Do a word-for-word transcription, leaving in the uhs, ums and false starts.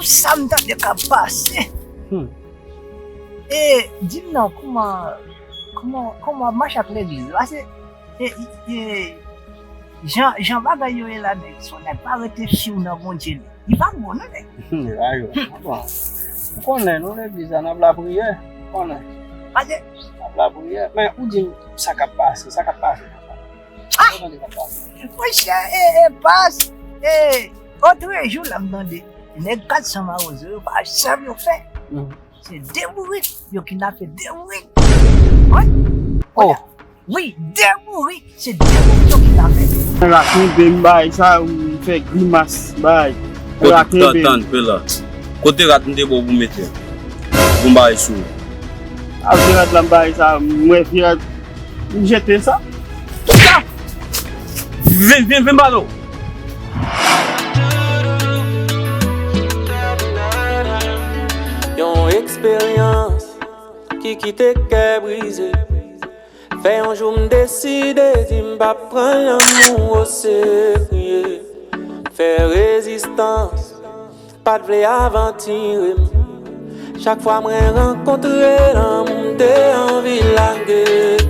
Sa m tande k ap pase. Hmm. E, di m non, kòman, kòman, kòman w ap mache ak legliz la? Paske, e, e, jan, jan bagay yo ye la, nèg, si w nèg pa rete fi w nan Bondye, li pa bon, non, nèg. Hmm, ayo, bon. Ou konnen, nou legliz la, n ap lapriyè, ou konnen. Paske n ap lapriyè, men ou di m sa k ap pase, sa k ap pase. Ah! Ou tande sa k ap pase? Monchè, e, e, pas, e, otrejou la m tande, nèg kat san mawozo yo pa janm yo fè. Mhm. Se de bourik, yo kidnape de bourik. Wi. Oh. Wi, de bourik, se de bourik yo kidnape. Rat kenbe m bay sa, ou fè grimas bay. Rat kenbe. Tann, tann, pe la. Kote rat m te ba w pou mete? Pou m bay sou. Al se rat la m bay sa, m wè vye rat, m jete sa. Kisa? Vin, vin, vin balo. Yon eksperyans ki kite kè brize. Fè yon jou m deside di m p ap pran lanmou oserye. Fè rezistans, pa t vle avantire m. Chak fwa mwen rankontre lanmou, m te anvi lage.